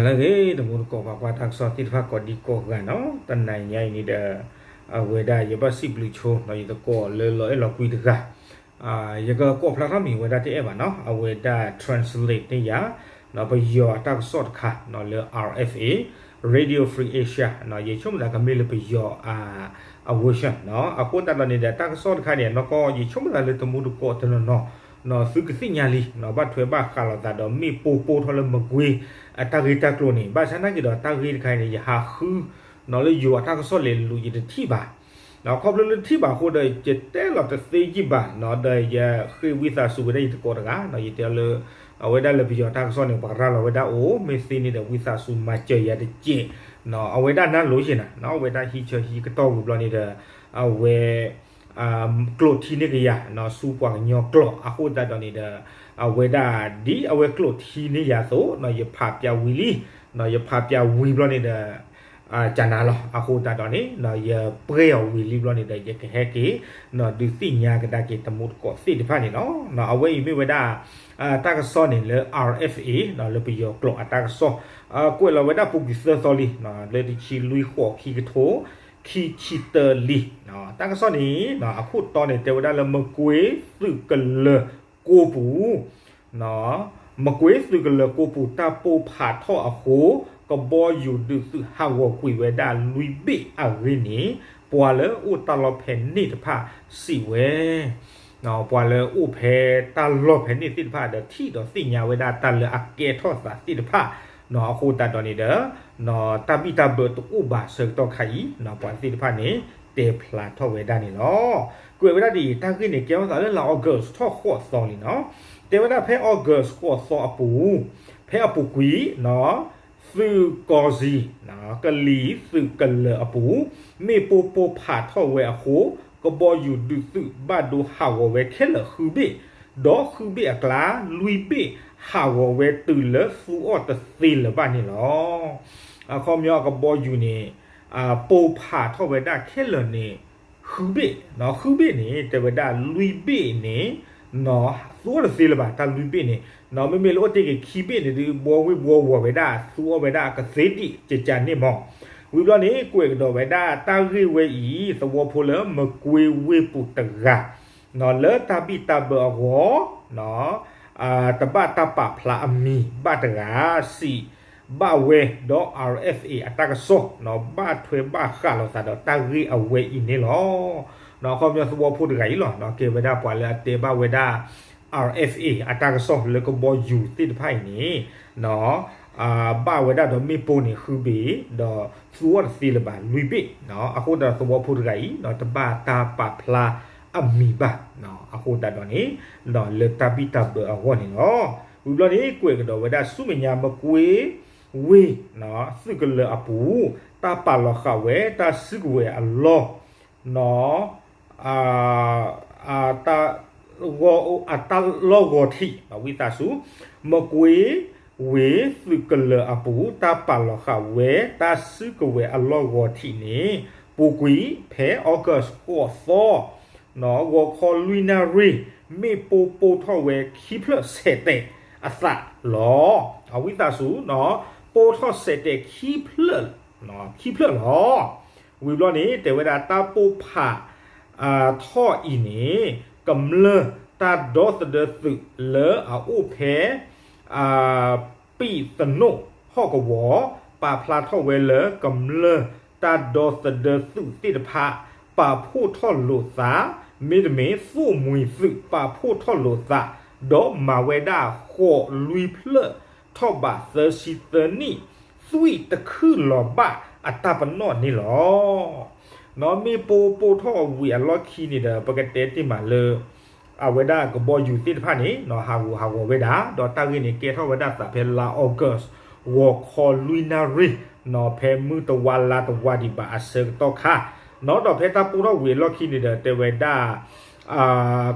လၢအဂ့ၤ တမူတကိးပှၤကွၢ်တၢ်ကစီၣ်သ့ၣ်တဖၣ်ကိးဒံကိးဂၤနီၤ, တနံၤညါအံၤန့ၣ်ဒီး အဝဲဒၣ်ယဘၣ်စံးဘျုးဆိနီၤ ယသကိးလၢလီၤအဲၣ်လီၤကွံတဂၤ, ယကကိးဖျါထီၣ်မံၤဝဲဒၣ်တအဲၣ်ဘၣ်နီၤ, အဝဲဒၣ် translate န့ၢ်ယၤ ပယီၤအတၢ်ကစီၣ်တခါနီၤ လၢ R F A Radio Free Asia ယဆိကမိၣ်သးကမ့ၢ်လၢပယီၤ အ version နီၤ. အဃိသတးဒီးန့ၣ်ဒီး တၢ်ကစီၣ်တခါန့ၣ် နီၢ်ကီၢ် ယဆိကမိၣ်သးလၢတမူတကိးတနီၤနီၤ သုကသ့ၣ်ညါလံနီၤ, ဘၣ်ထွဲဘၣ်ဃးလိာ်သးဒီး မ့ၣ်ပိၢ်ပိၢ်ထီၣ်လၢမကွ့အတၢ်ဂ့ၢ်တၢ်ကျိၤန့ၣ်, ဘၣ်ဆၣ်နာ်က့ၤဒီးတၢ်ဂ့ၢ်တခါအံၤန့ၣ် ယဟးဃုနီၤလၢယိၤအတၢ်ကစီၣ်လဲၤလူၤ ယတထံၣ်ဘၣ် ခီဖျိလၢတထံၣ်ဘၣ်အဃိဒီး ယတဲလီၤတသ့ယံာ်ဘၣ်နီၤ, ဒီးယဃ့ဝံသးစူၤဝဲဒၣ်ယသကိးတဂၤနီၤ, ယတဲလၢ အဝဲဒၣ်လၢပယီၤတၢ်ကစီၣ်န့ၣ် ပှၤရၤလီၤဝဲဒၣ်အိၣ်, မ့ၢ်သ့န့ၣ်ဒီး ဝံသးစူၤမၤစၢၤယၤတက့ၢ်နီၤ, အဝဲဒၣ်နၢ်လိၤယဲၢ်နၤနီၤ, အဝဲဒၣ်ဟံးဆၢဟံးကတီၢ်ဝံၤဘျီန့ၣ်ဒီး အဝဲ ကျိာ်ထံန့ၢ်ကယၤနီၤ ဆူပှၤကညီကျိာ်, အဃိသတးဒီးန့ၣ်ဒီး အဝဲဒၣ်ဒ်အဝဲကျိာ်ထံန့ၢ်ယၤအသိးနီၤ ယဖးပၠးဝံၤလံနီၤ, ယဖးပၠးဝံၤဘျီန့ၣ်ဒီး ကနၤလီၤ, အဃိသတးဒီးန့ၣ် ယပှဲၢ်အီၤဝံၤလံဘျီန့ၣ်ဒီး ယကဟဲက့ၤနီၤ ဒုးသ့ၣ်ညါကဒါက့ၤ တမူတကိးသ့ၣ်တဖၣ်န့ၣ်လီၤ. အဝဲအံၤမ့ၢ်ဝဲဒၣ် တၢ်ကစီၣ်န့ၣ်လၢ R F A လၢပယီၤကျိာ်အတၢ်ကစီၣ်, ကွဲးလီၤဝဲဒၣ်ပူၤကွံာ်သၢသီလံ, လၢတဆံလွံၢ်ဃိး ခံကထိ ခံဆံတၢလံ. တၢ်ကစီၣ်န့ၣ် အခိၣ်တီန့ၣ် တဲဝဲဒၣ်လၢ မကွ့သုးကလၢၤကိပူၤ မကွ့သုးကလၢၤကိပူၤ တၢ်ပိၢ်ဖးထီၣ်အဃိ ကဘီယူၤဒုးသုးဟးဂီၤကွံာ်ဝဲဒၣ်လွံၢ်ဘ့ၣ်အဂ့ၢ်န့ၣ် ပှၤလၢအိၣ်တၢ်လီၢ်ဖဲန့ၣ်တဖၣ်စံးဝဲ ပှၤလၢအိၣ်ဖဲတၢ်လီၢ်ဖဲန့ၣ်သ့ၣ်တဖၣ်ဒီး ထံၣ်ဒီးသ့ၣ်ညါဝဲဒၣ်တၢ်လၢအကဲထီၣ်သးသ့ၣ်တဖၣ်နီၤ, အဃိသတးဒီးန့ၣ်ဒီး တၢ်ဘံၣ်တၢ်ဘၢတအိၣ်ဘၣ်ဆၢကတီၢ်ခါအံၤနီၤ, ပှၤသ့ၣ်တဖၣ်န့ၣ် တဲဖျါထီၣ်ဝဲဒၣ်န့ၣ်လီၤ. ကွဲးဝဲဒၣ်ဒ်အံၤ တၢ်ဂ့ၢ်န့ၣ် ကဲထီၣ်သးလၢလါ August ထီၣ်ဃိးသီလံနီၤ, တဲဝဲဒၣ်ဖဲ August ဃိးသီအပူၤ, ဖဲအပူၤကွံာ်နီၤ သုးကီၢ်စံၤ ကလံၤသုးကလၢၤအပူၤ မ့ၣ်ပိၢ်ပိၢ်ဖးထီၣ်ဝဲအဃိ ကဘီယူၤဒုးသုးဘၣ်ဒိဟးဂီၤဝဲခဲလၢာ်ဃုဘ့ၣ်, ဒီးဃုဘ့ၣ်အကျါ လွံၢ်ဘ့ၣ်ဟးဂီၤဝဲတုၤလၢသူအီၤတသ့လၢၤဘၣ်န့ၣ်လီၤ. အခီပညီအကဘီယူၤန့ၣ် ပိၢ်ဖးထီၣ်ဝဲဒၣ်ခဲလၢာ်န့ၣ် ဃုဘ့ၣ်, ဃုဘ့ၣ်န့ၣ် တဲဝဲဒၣ်လွံၢ်ဘ့ၣ်န့ၣ် သူအီၤတသ့လၢၤဘၣ် တၢ်လွံၢ်ဘ့ၣ်န့ၣ်, မ့မ့ၢ်လၢအိၣ်တ့ၢ်က့ၤခံဘ့ၣ်န့ၣ်ဒုး ဘှီဝံၣ်ဘှီဝီၤဝဲဒၣ် သူအီၤဝဲဒၣ်ကသ့ဒံးကကန့ၣ်မး. ဝံၤဘျီန့ၣ် ကွဲးကဒီးဝဲဒၣ်တၢ်ဂ့ၢ်ဝဲအံၤ သဝီဖိလၢမကွ့ဝ့ၢ်ပူၤတဂၤ လၢတၢ်ဘံၣ်တၢ်ဘၢအဂီၢ် တဘၣ်တၢ်ပာ်ဖျါအမံၤဘၣ်တဂၤ စံးဘၣ်ဝဲဒီး R F A အတၢ်ကစီၣ် ဘၣ်ထွဲဘၣ်ဃးလိာ်သးဒီးတၢ်ဂ့ၢ်အဝဲအံၤန့ၣ်လီၤ. အခီပညီသဝီဖိတဂၤအံၤလီၤ ကဲဝဲဒၣ်ပှၤလၢအတဲဘၣ်ဝဲဒၣ် R F A အတၢ်ကစီၣ်လၢကဘီယူၤသ့ၣ်တဖၣ်အံၤန့ၣ် ဘၣ်ဝဲဒၣ်ဒီးမ့ၣ်ပိၢ်န့ၣ်ဃုဘ့ၣ် ဒီးသူအီၤတသ့လၢၤဘၣ်လွံၢ်ဘ့ၣ်, အဃိသတးဒီးသဝီဖိတဂၤအံၤ တဘၣ်တၢ်ပာ်ဖျါအမံၤဘၣ်, အဃိသတးဒီးန့ၣ် လၢတၢ်ဘံၣ်တၢ်ဘၢအဂီၢ်န့ၣ်လီၤ. ဝံၤဘျီန့ၣ် ကွဲးကဒီးဝဲဒၣ်ဆူမဲာ်ညါ မကွ့ဝ့ၢ် သုးကလၢၤအပူၤ တၢ်ပာ်လီၤဃာ်ဝဲ တၢ်စုကဝဲၤအလီၢ် တၢ်လီၢ်ဂီၤထံး ဝံသးစူၤ မကွ့ဝ့ၢ်သုးကလၢၤအပူၤ တၢ်ပာ်လီၤဃာ်ဝဲ တၢ်စုကဝဲၤအလီၢ်ဂီၤထံးန့ၣ် ပူၤကွံာ်ဖဲ August ဃိးသီ ဂီၤခီလွံၢ်နၣ်ရံၣ် မ့ၣ်ပိၢ်ပိၢ်ထီၣ်ဝဲခံဖျၢၣ်ဆဲးတဲာ်အသးလီၤ. ဝံသးစူၤ ပိၢ်ထီၣ်ဆဲးတဲာ်ခံဖျၢၣ် ခံဖျၢၣ်လီၤ. ဝံၤဘျီန့ၣ် တဲဝဲဒၣ်တၢ်ပိၢ်ဖးထီၣ်အံၤန့ၣ် ကမျၢၢ်တၢ်ဒီသဒၢသုးလၢအအိၣ်ဖဲ ပံၣ်သနိၣ်ဟီၣ်ကဝီၤ ပာ်ဖျါထီၣ်ဝဲလၢကမျၢၢ်တၢ်ဒီသဒၢသုးသ့ၣ်တဖၣ် ပာ်ဖှိၣ်ထီၣ်လိာ်သး, မ့တမ့ၢ် သိၣ်မှံၤသုးပာ်ဖှိၣ်ထီၣ်လိာ်သး ဒီးမၤဝဲဒၣ်ဃိးလွံၢ်ဖျၢၣ်ထီၣ်ဘးသၢဆံသၢနံၣ် သွံၣ်တခုၣ်လီၤဘၣ်အတၢ်ပနီၣ်န့ၣ်လီၤ. မ့ၣ်ပိၢ်ပိၢ်ထီၣ်ဝံၤအလီၢ်ခံန့ၣ်ဒီး ပကတဲတ့ၢ်မးလၢ အဝဲဒၣ်ကဘီယူၤသ့ၣ်တဖၣ်န့ၣ် ဟးဂူာ်ဟးဂီၤဝဲဒၣ် ဒီးတၢ်ဂ့ၢ်န့ၣ် ကဲထီၣ်ဝဲဒၣ်သးဖဲလါ August ဂီၤခီလွံၢ်နၣ်ရံၣ် ဖဲမုၢ်တဝါလါတဝါဒံးဘၣ်အဆၢကတီၢ်ခါ ဒီးဖဲတၢ်ပိၢ်ထီၣ်ဝံၤအလီၢ်ခံန့ၣ်ဒီး တဲဝဲဒၣ်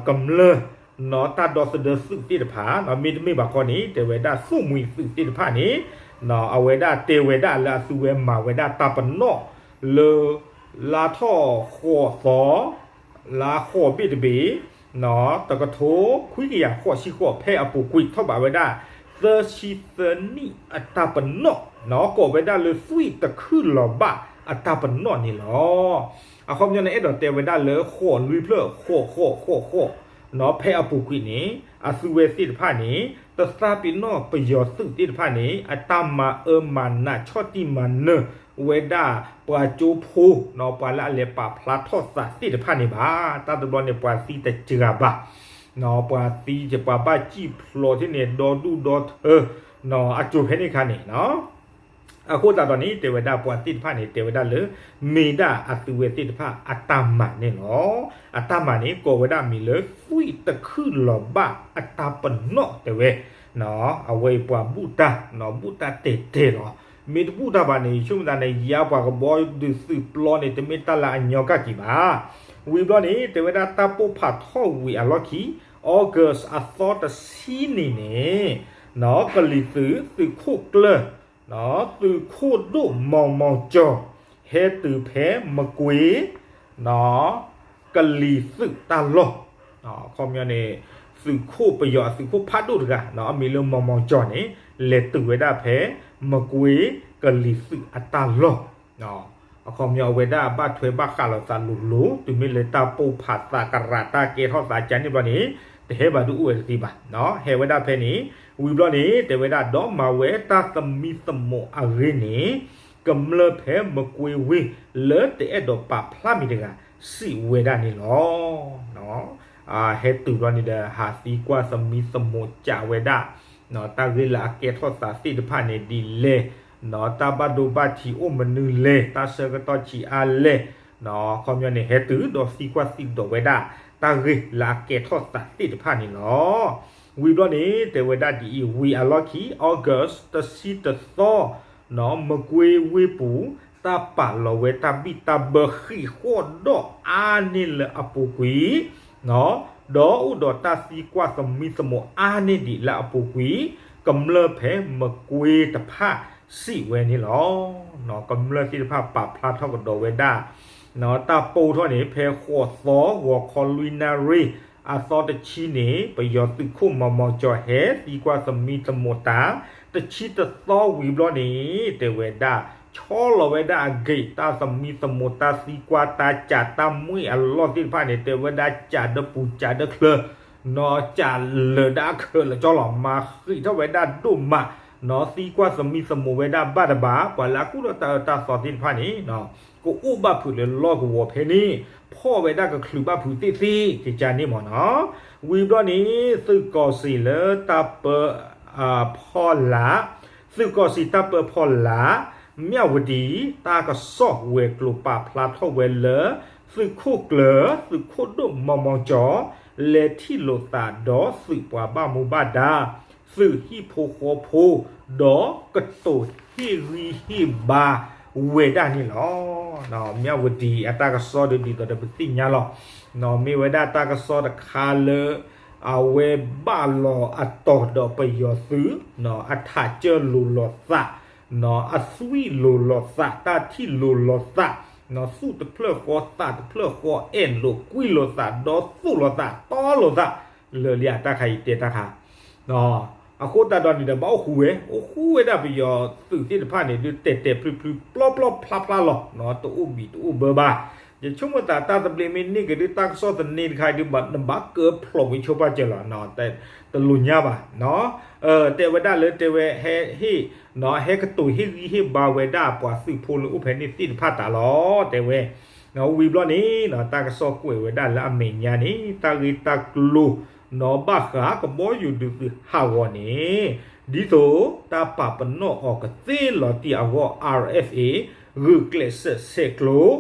ကမျၢၢ် တၢ်ဒီသဒၢသုးသ့ၣ်တဖၣ် မ့တမ့ၢ်ဘၣ်ခီန့ၣ် တဲဝဲဒၣ်သိၣ်မှံၤသုးသ့ၣ်တဖၣ်န့ၣ် အဝဲဒၣ်တဲဝဲဒၣ်လၢအသုဝဲမၤဝဲဒၣ်တၢ်ပနီၣ်လၢ လါထီၣ်ဃိးသီ လါဃိးဘ့ၣ်တဘ့ၣ် တကထိခွံကယၤဃိးဆံဃိး ဖဲအပူၤကွံာ်ထီၣ်ဘးဝဲဒၣ် သၢဆံသၢနံၣ်အတၢ်ပနီၣ် ကိးဝဲဒၣ်လၢသွံၣ်တခုၣ်လီၤဘၣ်အတၢ်ပနီၣ်န့ၣ်လီၤ. အခီပညီန့ၣ် အဲၣ်ဒိးတဲဝဲဒၣ်လၢဃိးလွံၢ်ဖျၢၣ် ဃိးဃိးဃိးဃိး ဖဲအပူၤကွံာ်န့ၣ် အသုဝဲသ့ၣ်တဖၣ်န့ၣ် တသးပ့ၤနီၣ်ပယီၤသုးသ့ၣ်တဖၣ်န့ၣ် အတၢ်မၤအၢမၤနးဆီၣ်တံၢ်မၤနၢၤဝဲဒၣ် ပှၤကၠိဖိ ပှၤလၢအလဲၤပာ်ဖျါထီၣ်သးသ့ၣ်တဖၣ်န့ၣ်ဘၣ်. တၢ်တဘျီန့ၣ် ပှၤသံတစှၤဘၣ် ပှၤသံ ပှၤဘၣ်စံၣ်ဖျိးထံၣ်န့ၣ် ဒီဒူၣ်ဒီထၢ အစိၤဖဲန့ၣ်ခါန့ၣ် အဃိသတးဒီးန့ၣ် တဲဝဲဒၣ်ပှၤသ့ၣ်တဖၣ်န့ၣ် တဲဝဲဒၣ်လၢ မ့ၢ်ဒၣ်အသုဝဲသ့ၣ်တဖၣ်အတၢ်မၤန့ၣ်လီၤ. အတၢ်မၤန့ၣ် ကိးဝဲဒၣ်မံၤလၢ သွံၣ်တခုၣ်လီၤဘၣ်အတၢ်ပနီၣ်တဲဝဲ အဝဲအံၤပှၤဘူၣ်တၢ် ဘူၣ်တၢ်တဲာ်တဲာ်လီၤ. မ့ၢ်တဘူၣ်တၢ်ဘၣ်န့ၣ် ယဆိကမိၣ်သးန့ၣ် ယၤပှၤကဘီဒုးသုးပျီန့ၣ် တမ့ၢ်တၢ်လၢအညီကၣ်က့ၤဘၣ်. ဝံၤဘျီန့ၣ် တဲဝဲဒၣ်တၢ်ပိၢ်ဖးထီၣ်ဝံၤအလီၢ်ခံ August အသီတဆံန့ၣ်န့ၣ် ကလံၤသုး သုးခိၣ်ကျၢၢ် သုးခိၣ်ဒိၣ်မီၤမီၤကၠီၤ ဟဲတုၤဖဲမကွ့ ကလံၤသုးတၢ်လီၢ် အခီပညီန့ၣ် သုးခိၣ်ပယီၤအသုးခိၣ်ဖးဒိၣ်တဂၤ အမံၤလၢမီၤမီၤကၠီၤန့ၣ် လဲၤတုၤဝဲဒၣ်ဖဲ မကွ့ကလံၤသုးအတၢ်လီၢ် အခီပညီအဝဲဒၣ်ဘၣ်ထွဲဘၣ်ဃးလိာ်သးလိၤလိၤ တုၤမ့ၢ်လၢတၢ်ပိၢ်ဖးသးကရၢတၢ်ကဲထီၣ်သးကန့ၣ်ဘျီန့ၣ် တဟဲဘၣ်ဒုးအိၣ်ဝဲတသ့ဘၣ် ဟဲဝဲဒၣ်ဖဲန့ၣ် ဝံၤဘျီန့ၣ် တဲဝဲဒၣ်ဒီးမၤဝဲတၢ်သမံသမိးအဂ့ၢ်န့ၣ် ကမျၢၢ်ဖဲမကွ့ဝ့ၢ်လၢတအဲၣ်ဒိးပာ်ဖျါမံၤတဂၤ စံးဝဲဒၣ်န့ၣ်လီၤ. ဟဲတုၤဘျီန့ၣ်ဒီး ဟးသံကွၢ်သမံသမိးကးဝဲဒၣ် တၢ်ဂ့ၢ်လၢအကဲထီၣ်သးသ့ၣ်တဖၣ်န့ၣ်ဒ်လဲၣ်, တၢ်ဘၣ်ဒိဘၣ်ထံးအိၣ်မနုၤလဲၣ်, တၢ်ဆၢကတီၢ်ဆံးအါလဲၣ်, အခီပညီန့ၣ် ဟဲတုၤဒီးသံကွၢ်သံဒိးဝဲဒၣ် တၢ်ဂ့ၢ်လၢအကဲထီၣ်သးသ့ၣ်တဖၣ်န့ၣ်လီၤ. ဝံၤဘျီန့ၣ် တဲဝဲဒၣ်ဒ်အံၤ, ဝံၤအလီၢ်ခံ August တဆံတသီ မကွ့ဝ့ၢ်ပူၤ တၢ်ပာ်လီၤဝဲတၢ်ဘံၣ်တၢ်ဘၢဃံးဃီၣ်ဒီးအါန့ၢ်လၢအပူၤကွံာ် ဒီးအိၣ်ဒီးတၢ်သံကွၢ်သမံသမိးအါန့ၢ်ဒံးလၢအပူၤကွံာ် ကမျၢၢ်ဖဲမကွ့တဖၣ်စံးဝဲန့ၣ်လီၤ. ကမျၢၢ်သ့ၣ်တဖၣ်ပာ်ဖျါထီၣ်ကဒီးဝဲဒၣ် တၢ်ပိၢ်ထီၣ်န့ၣ် ဖဲဃိးသီ ဂီၤခီလွံၢ်နၣ်ရံၣ် အသီတဆံန့ၣ် ပယီၤသုးခိၣ်မီၤမီၤကၠီၤဟဲသံကွၢ်သမံသမိးတၢ် တဆံတသီဝံၤဘျီန့ၣ် တဲဝဲဒၣ် ဆီလီၤဝဲဒၣ်အဂ့ၢ် တၢ်သမံသမိးတၢ်သံကွၢ်တၢ်စးတၢ်မှံအလီၢ်သ့ၣ်တဖၣ်န့ၣ် တဲဝဲဒၣ်စးဒီးပူၤစးဒီးချၢ နီၢ်စးလၢာ်ဒၣ်အခၢးလၢာ်ကၠီလီၤ မၤဃံးထီၣ်ဝဲဒၣ်ဒိၣ်မး နီၢ်သံကွၢ်သမံသမိးဝဲဒၣ်ဘၣ်တဘၣ် ပှၤလၢအကူၣ်ထီၣ်တၢ်အၢတၢ်သီသ့ၣ်တဖၣ်န့ၣ် ကအိၣ်ဘၣ်ဖုးလၢလီၢ်ကဝီၤဖဲန့ၣ် ဖီၣ်ဝဲဒၣ်ကချုးဘၣ်ဖုးသ့ၣ်သ့ၣ် ကကန့ၣ်မ့ၢ်နီၤ. ဝံၤဘျီန့ၣ် သုးကီၢ်စံၣ်လၢတၢ်ပၢဖီလာ် သုးကီၢ်စံၣ်တၢ်ပၢဖီလာ် မၠၣ်ဝတံၤ တၢ်ကစီၣ်ဝဲၤကျိၤပာ်ဖျါထီၣ်ဝဲလၢ သုးခိၣ်ကျၢၢ် သုးခိၣ်ဒိၣ်မီၤမီၤကၠီၤ လဲၤထံၣ်လိာ်သးဒီးသုးပှၤဘၣ်မူဘၣ်ဒါ သုးဟံၣ်ဖိဃီဖိ ဒီးကတိၤဟ့ၣ်ဂံၢ်ဟ့ၣ်ဘါဝဲဒၣ်န့ၣ်လီၤ. မၠၣ်ဝတံၤအတၢ်ကစီၣ်ဒ်သိးဒီးပသ့ၣ်ညါလီၤ. မ့ၢ်ဝဲဒၣ်တၢ်ကစီၣ်တခါလၢ အဝဲဘၣ်လီၤအတီၤဒီးပယီၤသုး အထးစၢၢ်လိၤလိာ်သး အသွံၣ်လိၤလိာ်သး တၢ်ထံၣ်လိၤလိာ်သး သူၣ်တဖျၢၣ်ဃီသးတဖျၢၣ်ဃီ အဲၣ်လိာ်ကွံလိာ်သး ဒီသူၣ်လိာ်သး တီလိာ်သး လၢာ်လံအတၢ်ခါအံၤတဲတၢ်ခါ အဃိသတးဒီးန့ၣ်ဒီး ဘၣ်အိၣ်ဃူဝဲ အိၣ်ဃူဝဲဒၣ်ပယီၤသုးသ့ၣ်တဖၣ်န့ၣ် ဒုးတဲာ်တဲာ်ဖျုးဖျုး ပျီပျီဖျါဖျါလီၤ တအိၣ်ဘံၣ်တအိၣ်ဘၢဘၣ်. ယဆိကမိၣ်သးတၢ်သဘျ့မ့ၢ်န့ၢ်က့ၤဒုး တၢ်ကစီၣ်သန့တခါအံၤဒုး နဘၣ်ကၢဖျိးဝံၤဆိပာ်စၢၤလီၤ တလိၣ်ညါဘၣ်. တဲဝဲဒၣ်လၢတဲဝဲဟဲဟ့ၣ် ဟဲကတိၤဟ့ၣ်ဂံၢ်ဟ့ၣ်ဘါဝဲဒၣ်ပှၤသုးဖိလၢအိၣ်ဖဲန့ၣ်သ့ၣ်တဖၣ်တၢ်လီၤ တဲဝဲ ဝံၤဘျီန့ၣ် တၢ်ကစီၣ်ကွဲးဝဲဒၣ်လၢအမဲာ်ညါန့ၣ် တၢ်ဂ့ၢ်တၢ်ကျိၤ နီၢ်ဘၣ်ဃးကဘီယူၤဒုးသုးဟးဂီၤန့ၣ် ဒ်သိးတၢ်ပာ်ပနီၣ်အီၤကသ့လီၤတံၢ်အဂီၢ် RFA ဂုာ်ကျဲးစၢးဆဲးကျိး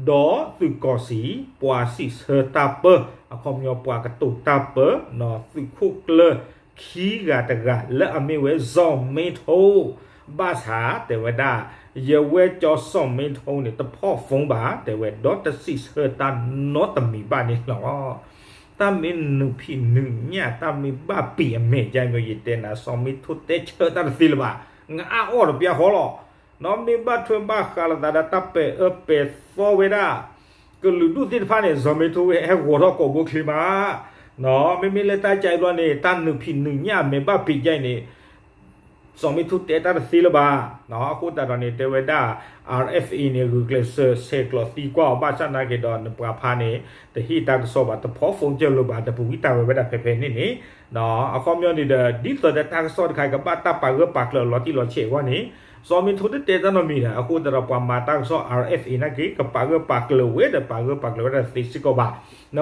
ဒီးသုးကီၢ်စံၣ် ပှၤစံးဆၢတၢ်ပၢ အခီပညီပှၤကတိၤတၢ်ပၢ သုးခိၣ်ကျၢၢ်ခံဂၤတဂၤ လၢအမ့ၢ်ဝဲ ဇော်မင်းထွန်း ဘၣ်ဆၣ်တဲဝဲဒၣ် ယဝဲၢ်ကၠီစီၣ်မ့ထူန့ၣ် တဖီၣ်ဖိဘၣ် တဲဝဲ ဒီးတစံးဆၢတၢ်နီတမံၤဘၣ်န့ၣ်လီၤ. တၢ်မ့ၢ်နုာ်ဖံးနုာ်ညၣ် တၢ်မ့ၢ်ဘၣ်ပံာ်အမဲာ်ညါ ယတဲနၤ စီၣ်မ့ထူတဲဆၢတၢ်တသ့လၢၤဘၣ် နအါအီၣ်တပျၢ်ဃီလီၤ. နီၢ်မ့ၢ်ဘၣ်ထွဲဘၣ်ဃးလိာ်သးဒီးတၢ်ပဲာ်အၢပဲာ်သီဝဲဒၣ် ကလုာ်ဒူၣ်သ့ၣ်တဖၣ်န့ၣ် စီၣ်မ့ထူဟဲဂီၤထီၣ်ကိာ်ဘိချ့မး မ့မ့ၢ်လၢတၢ်ကၠဲးဘျီန့ၣ် တၢ်နုာ်ဖံးနုာ်ညၣ်အမဲာ်ဘၣ်ပံာ်ကၠဲးန့ၣ် စီၤမ့ထိတဲတၢ်တသ့လၢၤဘၣ်. အဃိသတးဒီးန့ၣ် တဲဝဲဒၣ် RFA န့ၣ် ဂုာ်ကျဲးစၢးဆဲးကျိးသံကွၢ်အီၤ ဘၣ်ဆၣ်နာ်က့ၤဒီး နပှၤဖးန့ၣ် တဟ့ၣ်တၢ်ကစီၣ်ဘၣ်, တဖီ phone ကၢလိာ်ဘၣ်, တပူၤကွံာ်တၢ်ဝဲဝဲဒၣ်ဖဲဖဲန့ၣ်န့ၣ် အခီပညီန့ၣ်ဒီး ဒ်သိးဒီးတၢ်ကစီၣ်တခါအံၤ ကဘၣ်တၢ်ပာ်ဂၢၢ်ပာ်ကျၢၤလီၤတံၢ်လီၤဆဲးအဂီၢ်န့ၣ် စီၤမ့ထိတတဲတၢ်နီတမံၤဒီး အဃိသတးဒီး ပှၤမၤတၢ်ကစီၣ် RFA နာ်က့ၤ ကပာ်ဂၢၢ်ပာ်ကျၢၤဝဲဒီး ပာ်ဂၢၢ်ပာ်ကျၢၤဝဲဒၣ်တသ့စ့ၢ်ကီးဘၣ်.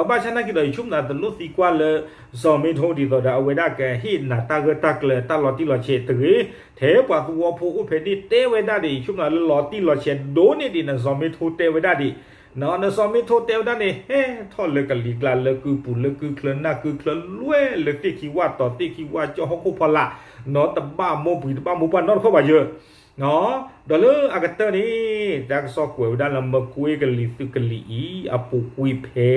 ဘၣ်ဆၣ်နာ်က့ၤဒီး ယဆိကမိၣ်သး တလိၣ်သံကွၢ်လၢ စီၤမ့ထိ ဒ်သိးဒီး အဝဲဒၣ်ကဟ့ၣ်နၤတၢ်ဂၢၢ်တၢ်ကျၢၤ တၢ်လီၤတံၢ်လီၤဆဲးတဂ့ၤ, ထဲပှၤသဝီဖိအိၣ်ဖဲန့ၣ် တဲဝဲဒၣ်ဒံး ယဆိကမိၣ်သးလၢလီၤတံၢ်လီၤဆဲးဒိၣ်န့ၢ်ဒံး နစီၤမ့ထိတဲဝဲဒၣ်ဒံး နစီၤမ့ထိတဲဝဲဒၣ်န့ၣ် ဟဲထီၣ်လၢကလံၤကျါ လၢကုပူၤ လၢကုချၢနၢ်ကုချၢ လွဲၢ်လၢသ့ၣ်ခံဝၣ်တီၤ သ့ၣ်ခံဝၣ်ကၠီၣ် ဟီၣ်ခိၣ်ဖီလာ် နီတဘၣ်မိၢ်ပှံၤ တဘၣ်မိၢ်ပှၢ်နီတခီၣ်ဘၣ်ယၢၤ ဒီးလၢအကတၢၢ်န့ၣ် တၢ်ကစီၣ်ကွဲးဝဲဒၣ်လၢ မကွ့ကလံၤသုးကလံၤအံၤ အပူၤကွံာ်ဖဲ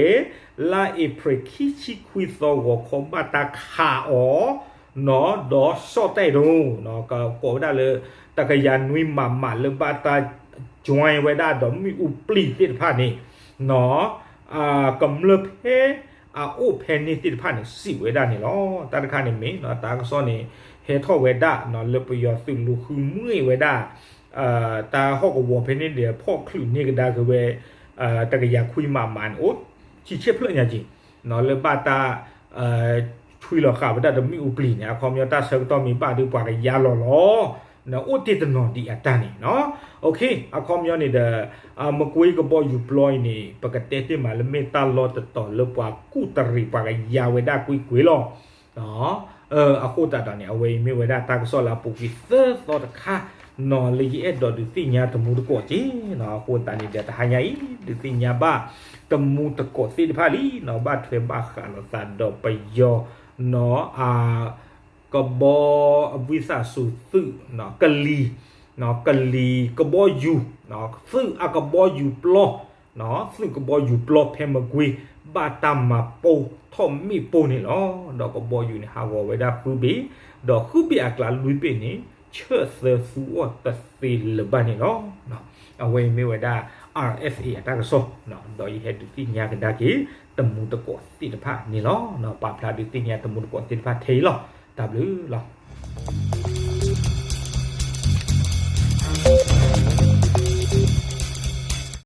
လါအ့ဖြ့ၣ်ခံဆံခွံသီ ဂီၤခီဘၣ်တၢ်ခးအီၤ နီၢ် ဒီး စီၣ်တဲၣ်ဒိၣ် ကကိးဝဲဒၣ်လၢ တကယၤနွံမးမး လၢဘၣ်တၢ် join ဝဲဒၣ်ဒီးမ့ၣ်အူပျံၤသ့ၣ်တဖၣ်န့ၣ် နီၢ် ကမျၢၢ်ဖဲ အအိၣ်ဖဲန့ၣ်သ့ၣ်တဖၣ်န့ၣ် စံးဝဲဒၣ်န့ၣ်လီၤ. တၢ်တခါန့ၣ်မ့ၢ် တၢ်ကစီၣ်န့ၣ် ဟဲထီၣ်ဝဲဒၣ် လၢပယီၤသုးလူၤဃုမ့ၢ်ဝဲဒၣ် တၢ်ဟီၣ်ကဝီၤဖဲန့ၣ်ဒီး ဖီၣ်ချုးန့ၢ်ကဒါက့ၤဝဲ တကယၤခွံမးမးန့ၣ် အိၣ်ဆံဆဲၣ်ဖျၢၣ်ညါက့ၤ လၢဘၣ်တၢ် ဆွံလီၤဃာ်ဝဲဒၣ်ဒီးမ့ၣ်အူပျံၤန့ၣ် အခီပညီတၢ်ဆၢကတီၢ်မ့ၢ်ဘၣ်ဒီး ပှၤကယါလီၤလီၤ နအိၣ်တ့ၢ်တနီၤဒံးအတၢ်န့ၣ်နီၢ်. အခီပညီန့ၣ်ဒီး မကွ့ကဘီယူၤပျီအံၤန့ၣ် ပကတဲတ့ၢ်မးလၢ မ့ၢ်တၢ်လီၢ်တတီၤလၢပှၤကူၣ်တရံး ပှၤကယါဝဲဒၣ်ကွ့ၢ်ကွ့ၢ်လီၤ. အဃိသတးဒီးန့ၣ် အဝဲအံၤမ့ၢ်ဝဲဒၣ်တၢ်ကစီၣ်လၢအပူၤကွံာ်သၢသီတခါ နီၢ် လၢယအဲၣ်ဒိးဒုးသ့ၣ်ညါတမူတကိးက့ၤ အဃိသတးန့ၣ်ဒီး တဟါညါအံၤ ဒုးသ့ၣ်ညါဘၣ် တမူတကိးသ့ၣ်တဖၣ်လံနီၢ် ဘၣ်ထွဲဘၣ်ဃးလိာ်သးဒီးပယီၤ နီၢ် အ ကဘီ အဝံသးစူၤသုး ကလံၤ ကလံၤကဘီယူၤ သုးအကဘီယူၤပျီ သုးကဘီယူၤပျီဖဲမကွ့ ဘၣ်တၢ်မၤပိၢ်ထီၣ်မ့ၣ်ပိၢ်န့ၣ်လီၤ. ဒီးကဘီယူၤန့ၣ် ဟးဂီၤဝဲဒၣ်ဃုဘ့ၣ် ဒီးဃုဘ့ၣ်အကျါလွံၢ်ဘ့ၣ်န့ၣ် ဆၢၣ်သၢသူအီၤတသ့လၢၤဘၣ်န့ၣ်လီၤ. အဝဲအံၤမ့ၢ်ဝဲဒၣ် RFA အတၢ်ကစီၣ် ဒီးယဟဲဒုးသ့ၣ်ညါကဒါက့ၤ တမူတကိးသ့ၣ်တဖၣ်န့ၣ်လီၤ. ပာ်ဖျါဒုးသ့ၣ်ညါတမူတကိးသ့ၣ်တဖၣ်ထဲအံၤလီၤ. တၢ်ဘျုးလီၤ.